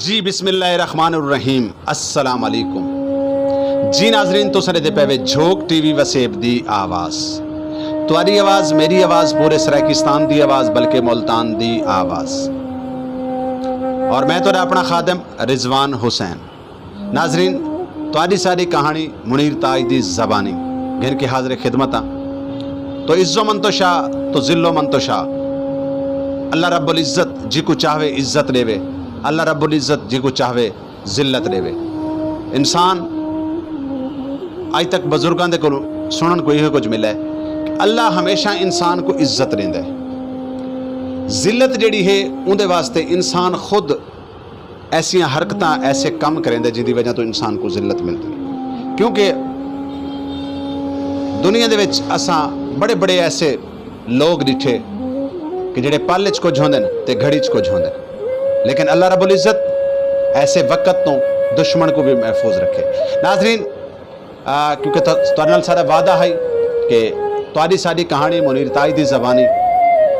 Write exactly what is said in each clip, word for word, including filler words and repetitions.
جی، بسم اللہ الرحمن الرحیم۔ السلام علیکم۔ جی ناظرین، تساں ݙیہدے پئے وے جھوک ٹی وی وسیب دی آواز۔ تہاݙی آواز، میری آواز، پورے سرائیکستان دی آواز، بلکہ ملتان دی آواز۔ اور میں تہاݙا اپݨا خادم رضوان حسین۔ ناظرین، تہاݙی ساری کہاݨی منیر تاج دی زبانی گھن کے حاضر خدمت ہاں۔ تو عز و من تو شاہ، تو ذل و من تو شاہ۔ اللہ رب العزت جیکوں چاہوے عزت ݙیوے، اللہ رب العزت جیکوں چاہوے ذلت ݙیوے۔ انسان، اڄ تک بزرگاں دے کولوں سݨݨ کوں ایہو کجھ ملے کہ اللہ ہمیشہ انسان کوں عزت ݙیندا ہے۔ ذلت جیڑھی ہے، اوندے واسطے انسان خود ایسیاں حرکتاں، ایسے کم کریندے جیندی وجہ توں انسان کوں ذلت ملدی ہے۔ کیونکہ دنیا دے وچ اساں بڑے بڑے ایسے لوگ ݙٹھے کہ جیڑھے پل اچ کجھ ہوندن تے گھڑی اچ کجھ ہوندن، لیکن اللہ رب العزت ایسے وقت توں دشمن کوں وی محفوظ رکھے۔ ناظرین، آ، کیونکہ تہ-، تہاݙے نال ساݙا وعدہ ہئی کہ تہاݙی ساݙی کہاݨی منیر تاج دی زبانی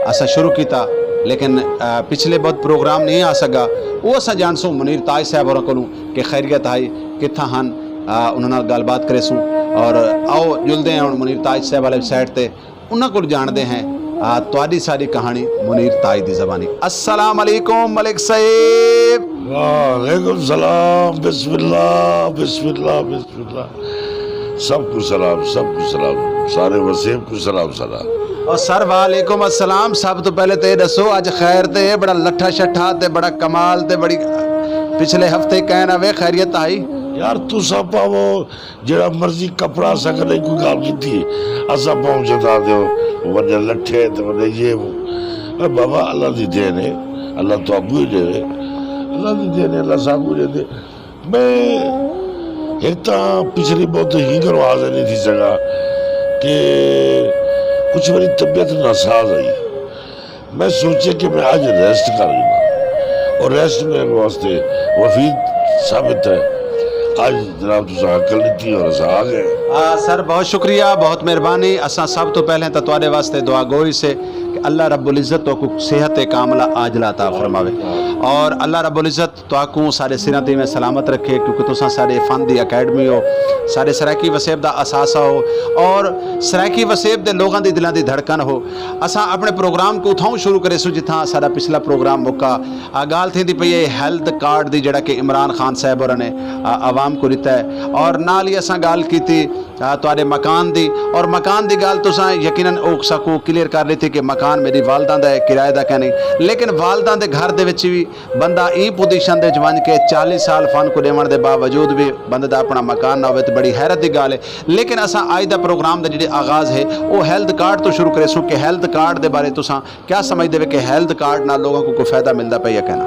اساں شروع کیتا، لیکن، آ، پچھلے بہت پروگرام نہیں آ سڳا۔ او اساں ڄاݨسوں منیر تاج صاحب ہوراں کولوں کہ خیریت ہئی، کتھاں ہن، آ، انہاں نال ڳالھ بات کریسوں۔ اور آؤ، ڄلدے ہیں ہݨ منیر تاج صاحب والے سائیڈ تے، انہاں کول ڄاݨدے ہیں، آ، تہاݙی ساݙی کہاݨی منیر تاج دی زبانی۔ السلام علیکم ملک صاحب۔ وعلیکم السلام، بسم اللہ، بسم اللہ، بسم اللہ۔ سب کوں سلام، سب کوں سلام، سارے وسیب کوں سلام سلام۔ اور سر، وعلیکم السلام۔ سب توں پہلے تے اے ݙسو، اڄ خیر تے اے بڑا لٹھا شٹھا تے بڑا کمال تے بڑی پچھلے ہفتے کہنا وے، خیریت ہئی؟ یار، تساں پاوو جیڑھا مرضی کپڑا، اساں کݙے کوئی ڳالھ کیتی ہے؟ اساں پاووں جتا ݙیو، وݙے لٹھے تے وݙے یہ وہ۔ اے بابا، اللہ دی دین ہے، اللہ تہاکوں ہی ݙیوے۔ اللہ دی دین ہے، اللہ ساکوں ݙیندے۔ میں ہک تاں پچھلی بہت ہی گھروں حاضر نہیں تھی سڳا کہ کجھ میری طبیعت ناساز آئی۔ میں سوچیا کہ میں اڄ ریسٹ کر گھناں، اور ریسٹ میرے واسطے مفید ثابت ہے۔ اڄ جناب تساں ہکل ݙتی اور اساں آ ڳئے۔ آ، سر، بہت شکریہ، بہت مہربانی۔ اساں سب توں پہلے تاں تہاݙے واسطے دعا گو ہیسے کہ اللہ رب العزت تہاکوں صحت کاملہ عاجلہ عطا فرماوے، اور اللہ رب العزت تہاکوں ساݙے سراں تے ایویں سلامت رکھے، کیونکہ تساں ساݙے فن دی اکیڈمی ہو، ساݙے سرائیکی وسیب دا اثاثہ ہو، اور سرائیکی وسیب دے لوگاں دی دلاں دی دھڑکن ہو۔ اساں اپݨے پروگرام کوں اتھاؤں شروع کریسوں جتھاں ساݙا پچھلا پروگرام مکا۔ آ، ڳالھ تھیندی پئی ہے ہیلتھ کارڈ دی، جیڑھا کہ عمران خان صاحب ہوراں نے، آ، عوام کوں ݙتا ہے، اور نال ہی اساں ڳالھ کیتی، آ، تہاݙے مکان دی، اور مکان دی ڳالھ تساں یقیناً او ساکوں کلیئر کر ݙتی کہ مکان میری والدہ دا ہے، کرائے دا کائنی، لیکن والدہ دے گھر دے وچ وی بندہ ایں پوزیشن دے وچ ونڄ کے چالیہہ سال فن کوں ݙیوݨ دے باوجود وی بندے دا اپݨا مکان نہ ہووے تے بڑی حیرت دی ڳالھ ہے۔ لیکن اساں اڄ دا پروگرام دا جیڑھے آغاز ہے، او ہیلتھ کارڈ توں شروع کریسوں کہ ہیلتھ کارڈ دے بارے تساں کیا سمجھدے وے کہ ہیلتھ کارڈ نال لوگاں کوں کوئی فائدہ ملدا پئے یا کائنا؟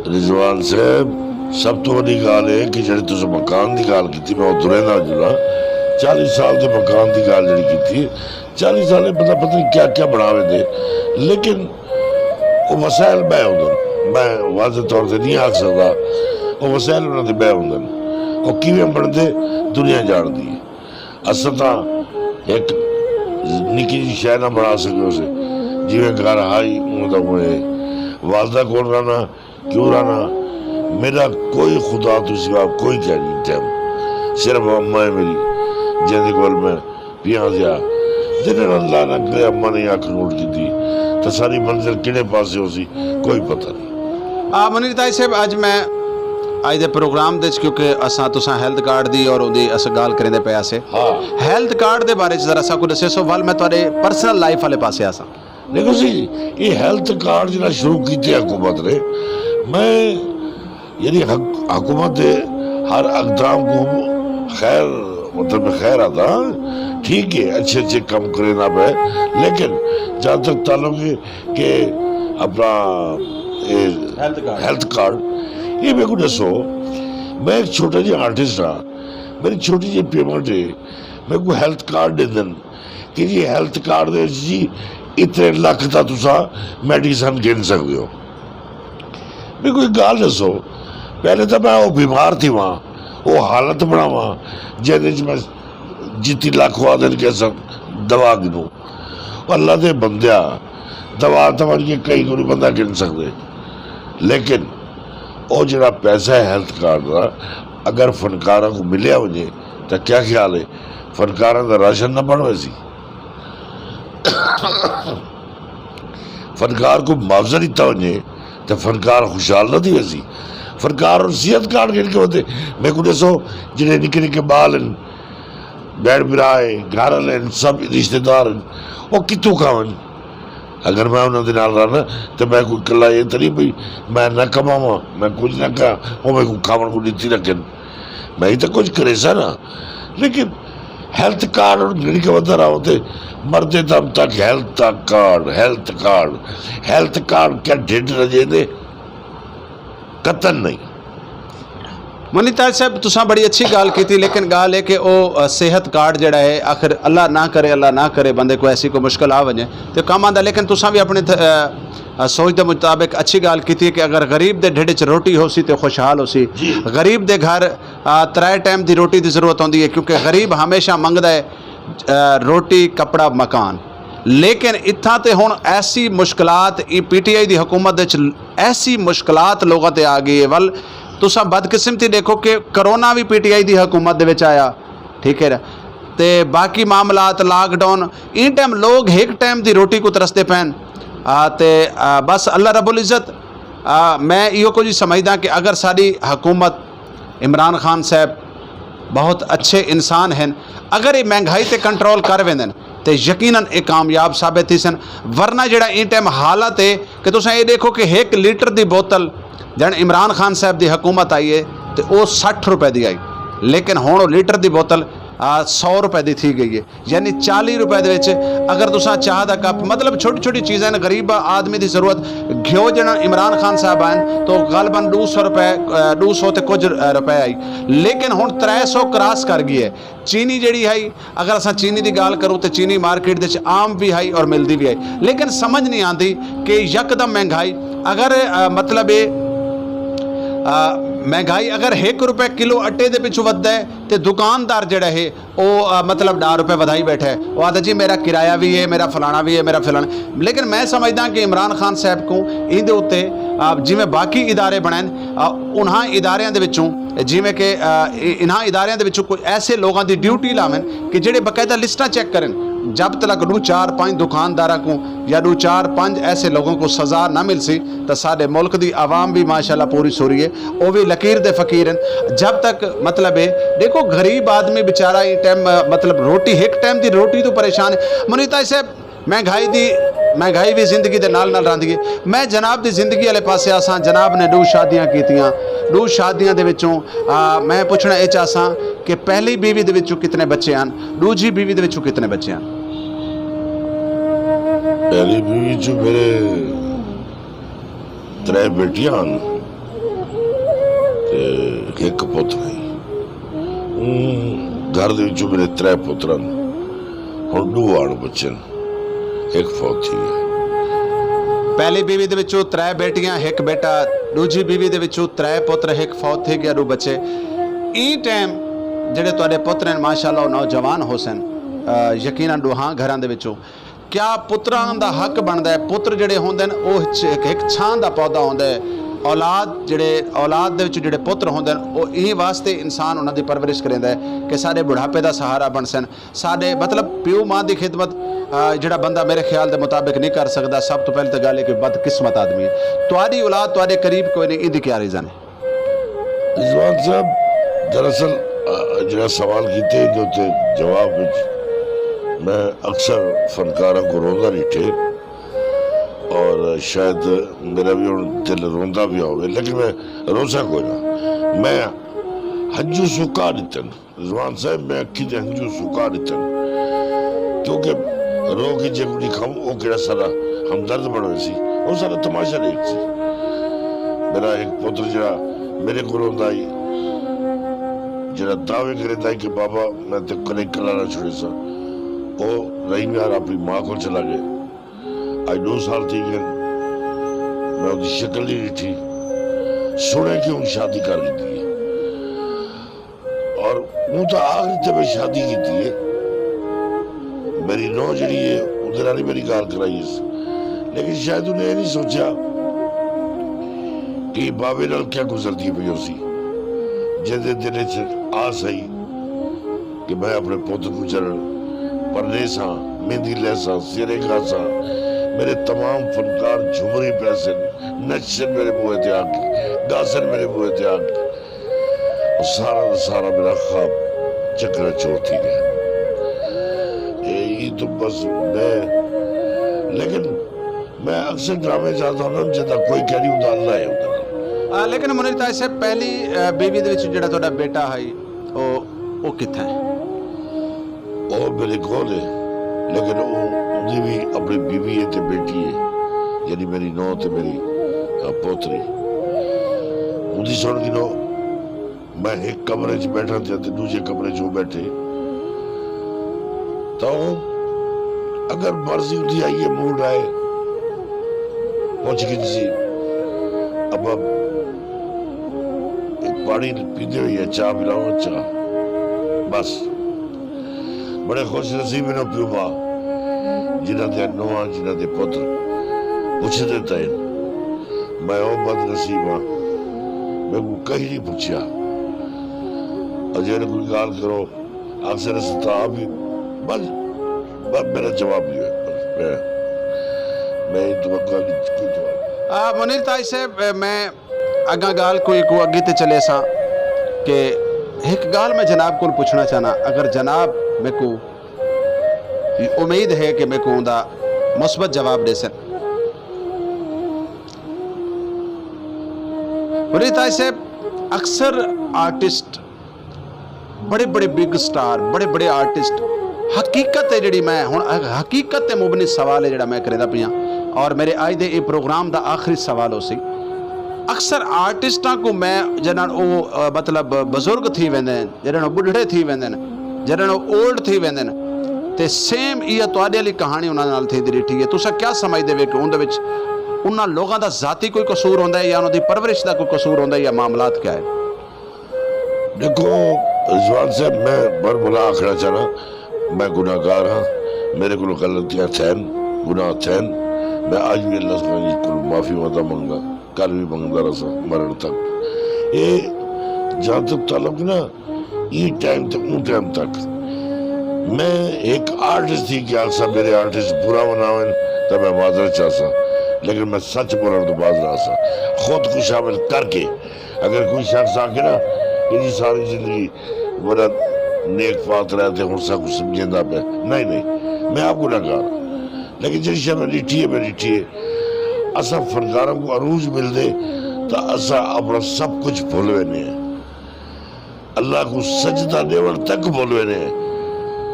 رضوان صاحب، سب توں وݙی ڳالھ ہے کہ جیڑھے تساں مکان دی ڳالھ کیتی، میں اتھوں رہندا جلاں۔ چالیہہ سال دے مکان دی ڳالھ جیڑھی کیتی، چالیہہ سال اچ بندہ پتہ نہیں کیا کیا بݨا ویندے، لیکن او وسائل ٻئے ہوندن۔ میں واضح طور تے نہیں آکھ سڳدا، او وسائل انہاں دے ٻئے ہوندن۔ او کیویں بݨدے، دنیا ڄاݨدی ہے۔ اساں تاں ہک نکی جی شے نہ بݨا سڳے ہوسے، جیویں گھر ہئی، اوں دا اوہ ہے۔ والدہ کول رہنا، کیوں رہنا؟ میݙا کوئی خدا توں سوا کوئی کائنی ٹائم، صرف اماں ہے میری، جیندے کول میں پیاں ضیا۔ جݙݨ اللہ نہ کرے اماں نے اکھ نوٹ کیتی تاں ساری منزل کیڑھے پاسے ہوسی، کوئی پتہ نہیں۔ آ، منیر تاج صاحب، اڄ میں اڄ دے پروگرام دے وچ، کیونکہ اساں تساں ہیلتھ کارڈ دی اور اوندی اساں ڳالھ کریندے پئے ہاسے۔ ہاں۔ ہیلتھ کارڈ دے بارے وچ ذرا ساکوں ݙسیسو، ول میں تہاݙے پرسنل لائف والے پاسے آساں۔ دیکھو سی، یہ ہیلتھ کارڈ جڑا شروع کیتے حکومت نے، میں یعنی حک-، حکومت دے ہر اقدام کو خیر، مطلب خیر آتا، ٹھیک ہے، اچھے اچھے کم کرے نہ پے، لیکن جہاں تک تعلق ہے کہ اپنا، اے، ہیلتھ کارڈ۔ ہیلتھ کارڈ، یہ میرے کو دسو، میں ایک چھوٹا جہا آرٹسٹ ہاں، میری چھوٹی جہی پیمنٹ ہے، میرے کو ہیلتھ کارڈ دے دین کہ جی ہیلتھ کارڈ دے وچ جی اتنے لکھ دا تساں میڈیسن گھن سکدے ہو۔ میرے کو ایک گال دسو، پہلے تو میں وہ بیمار تھی وہاں، وہ حالت بناواں جہدے وچ میں جتی لکھ وا دن کے سب دوا گھنوں۔ اللہ دے بندیا، دوا تو ونج کے کہیں کو نہیں بندہ گھن سکدے، لیکن او جڑا پیسہ ہے ہیلتھ کارڈ دا، اگر فنکاراں کوں ملیا ونجے تاں کیا خیال ہے؟ فنکاراں دا راشن نہ بݨ ویسی؟ فنکار کوں معاوضہ ݙتا ونجے تاں فنکار خوشحال نہ تھی ویسی؟ فنکار ہݨ صحت کارڈ گھن کے ودے۔ میکوں ݙسو، جڑے نکے نکے ٻال ہن، بھیݨ بھرا ہے، گھر والے ہن، سب رشتہ دار ہن، او کتھوں کھاون؟ اگر میں انہاں دے نال رہنا تے میں کوئی کلا اے تاں نہیں بھئی میں نہ کماواں، میں کچھ نہ کراں، او میکوں کھاوݨ کوں ݙتی رکھن۔ میں ہی تاں کچھ کریساں نا۔ لیکن ہیلتھ کارڈ ہݨ گھن کے ودھا رہا تے مردے دم تک ہیلتھ دا کارڈ، ہیلتھ کارڈ، ہیلتھ کارڈ کیا ڈھڈ رڄیندے؟ قطعاً نہیں۔ منی تاج صاحب، تساں بڑی اچھی ڳالھ کیتی، لیکن ڳالھ ہے کہ او، آ، صحت کارڈ جڑا ہے، آخر اللہ نہ کرے، اللہ نہ کرے، بندے کو ایسی کوئی مشکل آ ونجے تے کم آندا۔ لیکن تساں بھی اپنے تھ-، آ، آ، سوچ دے مطابق اچھی ڳالھ کیتی ہے کہ اگر غریب دے ڈھڈ وچ روٹی ہوسی تے خوشحال ہوسی۔ جی۔ غریب دے گھر، آ، ترائے ٹائم دی روٹی دی ضرورت ہوندی ہے، کیونکہ غریب ہمیشہ منگدا ہے، آ، روٹی، کپڑا، مکان۔ لیکن اتھاں تے ہݨ ایسی مشکلات، ای پی ٹی آئی دی حکومت وچ ایسی مشکلات لوگاں تے آ ڳئی ہے۔ ول تساں بدقسمتی ݙیکھو کہ کرونا وی پی ٹی آئی دی حکومت دے وچ آیا، ٹھیک ہے نا؟ تے باقی معاملات، لاک ڈاؤن، ایں ٹائم لوگ ہک ٹائم دی روٹی کوں ترسدے پئن۔ آ، تے، آ، بس اللہ رب العزت، آ، میں ایہو کجھ ہی سمجھداں کہ اگر ساݙی حکومت، عمران خان صاحب بہت اچھے انسان ہن، اگر یہ مہنگائی تے کنٹرول کر ویندن تے یقیناً یہ کامیاب ثابت تھیسن۔ ورنہ جڑا این ٹائم حالت ہے کہ تساں یہ دیکھو کہ ایک لیٹر دی بوتل، جن عمران خان صاحب دی حکومت آئی ہے تے او سٹھ روپے دی آئی، لیکن ہن او لیٹر دی بوتل، آ، سو روپے دی تھی گئی ہے۔ یعنی چالیہہ روپے دے وچ اگر تساں چاہ دا کپ، مطلب چھوٹی چھوٹی چیزاں ہن، غریب آدمی دی ضرورت، گھیو جنہاں عمران خان صاحب آئن تو غالباً ݙو سو روپے، آ، ݙو سو تے کجھ، آ، روپے آئی، لیکن ہن ترے سو کراس کر گئی ہے۔ چینی جیڑھی ہئی، اگر اساں چینی دی ڳالھ کروں تے چینی مارکیٹ دے وچ عام وی ہئی اور ملدی وی ہئی، لیکن سمجھ نہیں آندی کہ یکدم مہنگائی، اگر، آ، مطلب اے، آ، مہنگائی اگر ہک روپے کلو اٹے دے پچھوں ودھدا ہے تے دکاندار جیڑھا ہے او، آ، مطلب ݙاہ روپے ودھائی ٻیٹھا ہے۔ او آہدا جی میرا کرایہ وی ہے، میرا فلاݨا وی ہے، میرا فلاݨا۔ لیکن میں سمجھداں کہ عمران خان صاحب کوں ایندے اتے، آ، جیویں باقی ادارے بݨائن، آ، انہاں اداریاں دے وچوں، جیویں کہ، آ، ا-، انہاں اداریاں دے وچوں کوئی ایسے لوگاں دی ڈیوٹی لاون کہ جیڑھے باقاعدہ لسٹاں چیک کرن۔ جب تلک ݙو چار پنج دکانداراں کوں یا ݙو چار پنج ایسے لوگوں کو سزا نہ ملسی تاں ساݙے ملک دی عوام وی ماشاءاللہ پوری سوری ہے۔ او وی لکیر دے فقیر ہن۔ جب تک مطلب ہے، دیکھو غریب آدمی بیچارہ ایں ٹائم، آ، مطلب روٹی، ہک ٹائم دی روٹی توں پریشان ہے۔ منی تاج صاحب، مہنگائی دی، مہنگائی وی زندگی دے نال نال رہندی ہے۔ میں جناب دی زندگی والے پاسے آساں، جناب نے ݙو شادیاں کیتیاں، ݙو شادیاں دے وچوں، آ، میں پچھݨا اے چاہساں کہ پہلی بیوی دے وچوں کتنے بچے ہن، ݙوجھی بیوی دے وچوں کتنے بچے ہن؟ پہلی بیوی چوں میرے ترے بیٹیاں ہن تے ہک پتر ہئی۔ اوں گھر دے وچوں میرے ترے پتر ہن، ہݨ ݙو آن بچن، ہک فوت تھی ڳیا۔ پہلی بیوی دے وچوں ترے بیٹیاں، ہک بیٹا، ݙوجھی بیوی دے وچوں ترے پتر، ہک فوت تھی ڳیا، ݙو بچے۔ ایں ٹائم جیڑھے تہاݙے پتر ہن، ماشاءاللہ، او نوجوان ہوسن، آ، یقیناً ݙوہاں گھراں دے وچوں۔ کیا پتراں دا حق بݨدا ہے؟ پتر جیڑھے ہوندن، او ہچ-، ہک، ہک چھاں دا پودا ہوندا ہے۔ اولاد جیڑھے، اولاد دے وچ جیڑھے پتر ہوندن، او ایں واسطے انسان انہاں دی پرورش کریندا ہے کہ ساݙے بڑھاپے دا سہارا بݨسن۔ ساݙے، مطلب، پیو ماں دی خدمت، آ، جیڑھا بندہ میرے خیال دے مطابق نہیں کر سڳدا، سب توں پہلے تاں ڳالھ ہے کہ بدقسمت آدمی ہے۔ تہاݙی اولاد تہاݙے قریب کوئی نہیں، ایندی کیا ریزن ہے؟ رضوان صاحب، دراصل، آ، جیڑھا سوال کیتے، ایندے اتے جواب وچ میں اکثر فنکاراں کوں روندا ݙٹھے، اور شاید میرا وی ہݨ دل روندا پیا ہووے، لیکن میں روساں کوئی نہ۔ میں ہنجو سکا ݙتن۔ رضوان صاحب، میں اکھیں دے ہنجو سکا ݙتن، کیونکہ رو کے جیکوں ݙکھاؤں، او کیڑھا ساݙا ہمدرد بݨ ویسی، او ساݙا تماشا ݙیکھسی۔ میرا ہک پتر جیڑھا میرے کول روندا ہئی، جیڑھا دعوے کریندا ہئی کہ بابا میں تیکوں کݙے کلا نہ چھوڑیساں، او رحیم یار اپݨی ماں کول چلا ڳئے۔ اڄ ݙو سال تھی ڳئے، میں اوندی شکل نہیں ݙٹھی۔ سݨے کہ اوں شادی کر گھدی ہے۔ اور اوں تاں آخری تے میں شادی کیتی ہے۔ میری نونہہ جیڑھی ہے، اوندے نال ہی میری ڳالھ کرائی ہے۔ لیکن شاید انہیں یہ نہیں سوچا کہ بابے نال کیا گزردی پئی ہوسی، جیندے دل اچ آس ہئی کہ میں اپݨے پتر کوں چلݨ پرنیساں، مہندی لیساں، سیرے گھاساں۔ میݙے تمام فنکار جھمری پیسن، نچسن میݙے بوہے تے آ کے، ڳاسن میݙے بوہے تے آ کے۔ او سارا دا سارا میݙا خواب چکنا چور تھی ڳیا۔ اے ای تو بس میں، لیکن میں اکثر ڈرامے چاہتا ہوں نا، جدا کوئی کہہ نہیں ہوندا، اللہ ہے ہوندا۔ آ، لیکن منیر تاج صاحب، پہلی، آ، بیوی دے وچ جڑا تہاڈا بیٹا ہئی، او، او کتھے ہے؟ او میرے کول ہے، لیکن او، اوندی بھی اپنی بیوی ہے تے بیٹی ہے، یعنی میری نو تے میری، آ، پوتری۔ اوندی سن گھنو، میں ہک کمرے چ بیٹھا تھیا تے ݙوجھے کمرے چ او بیٹھے، تاں او اگر مرضی اوندی آئی ہے، موڈ آئے، پچھ گھنسی، ابا ہک پاݨی پیندے ہوئے یا چاہ پلاواں؟ چاہ۔ بس۔ بڑے خوش نصیب ہن او پیو ماء، جنہاں دیاں نوہاں، جنہاں دے پتر پچھدے تئیں۔ میں او بد نصیب ہاں، میکوں کہیں نہیں پچھیا۔ اور جیڑھے کوئی ڳالھ کرو، اکثر استا بھی بس، بس میرا جواب نہیں ہے۔ بس میں، میں ایں توں اڳوں کوئی جواب نہیں۔ آ، منیر تاج صاحب، میں اڳاں ڳالھ کوئی کوں اڳی تے چلیساں کہ ہک ڳالھ میں جناب کول پچھݨا چاہنا، اگر جناب میکوں امید ہے کہ میکوں اوندا مثبت جواب ݙیسن۔ منیر تاج صاحب، اکثر آرٹسٹ، بڑے بڑے بگ سٹار، بڑے بڑے آرٹسٹ، حقیقت ہے جڑی میں ہن، حقیقت تے مبنی سوال ہے جڑا میں کریندا پیاں، اور میرے اج دے اے پروگرام دا آخری سوال ہوسی۔ اکثر آرٹسٹاں کوں میں جنہاں او، آ، مطلب بزرگ تھی ویندے ہن، جݙݨ او ٻڈھڑے تھی ویندن، جݙݨ او اولڈ تھی ویندن، تے سیم ایہا تہاݙے والی کہاݨی انہاں نال تھیندی ݙٹھی ہے۔ تساں کیا سمجھدے وے کہ اوندے وچ انہاں لوکاں دا ذاتی کوئی قصور ہوندا ہے یا انہاں دی پرورش دا کوئی قصور ہوندا ہے یا معاملات کیا ہے؟ ݙیکھو رضوان صاحب، میں برملا آکھݨا چاہنا، میں گناہگار ہاں، میرے کولوں غلطیاں تھین، گناہ تھین، میں اڄ وی اللہ سبحانہ کولوں معافی وعدہ منگدا، کل وی منگدا رہساں، مرݨ تک۔ اے جہاں تک تعلق نا، ایں ٹائم تے اوں ٹائم تک میں ہک آرٹسٹ تھی کے آکھساں میرے آرٹسٹ برا بݨاون تاں میں معذرت چاہساں، لیکن میں سچ بولݨ توں باز نہ آساں۔ خود کوں شامل کر کے اگر کوئی شخص آکھے نا کہ جی ساری زندگی بڑا نیک پاک رہ تے ہݨ ساکوں سمجھیندا پئے، نہیں، نہیں، میں آپ گناہگار ہاں، لیکن جیڑھی شے میں ݙٹھی ہے، میں ݙٹھی ہے۔ اساں فنکاراں کوں عروج ملدے تاں اساں اپݨا سب کچھ بھل ویندے ہیں۔ اللہ کوں سجدہ ݙیوݨ تک بھل ویندے ہیں۔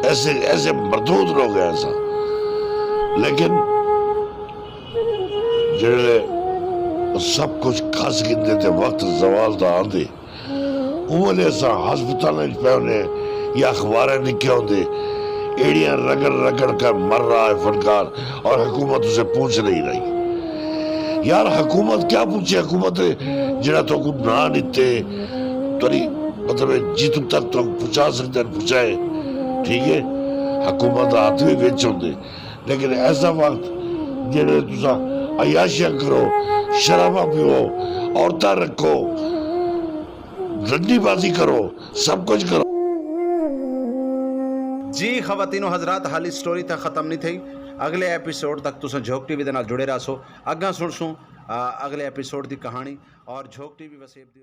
ایسے، ایسے مردود لوگ ہیں اساں۔ لیکن جیڑھے سب کچھ کھس گھندے تے وقت زوال دا آندے، اوں ویلے اساں ہسپتالاں اچ پئے ہوندے یا اخباراں لکھیا ہوندے، ایڑیاں رگڑ رگڑ کر مر رہا ہے فنکار اور حکومت اسے پوچھ نہیں رہی۔ یار، حکومت کیا پوچھے؟ حکومت جڑا تہاکوں نہ ݙتے، تہاݙی مطلب ہے جتوں تک تہاکوں پہنچا سڳدے ہن پہنچائے، ٹھیک ہے؟ حکومت دا ہتھ وی وچ ہوندے، لیکن ایسا وقت جیڑھے تساں عیاشیاں کرو، شراباں پیو، عورتاں رکھو، رنڈی بازی کرو، سب کچھ کرو۔ جی خواتین و حضرات، حالی سٹوری تھا ختم نہیں تھئی۔ اگلے ایپیسوڈ تک تساں جھوک ٹی وی دے نال جڑے رہسو۔ اگاں سݨسوں، آ، اگلے ایپیسوڈ دی کہاݨی اور جھوک ٹی وی وسیب دی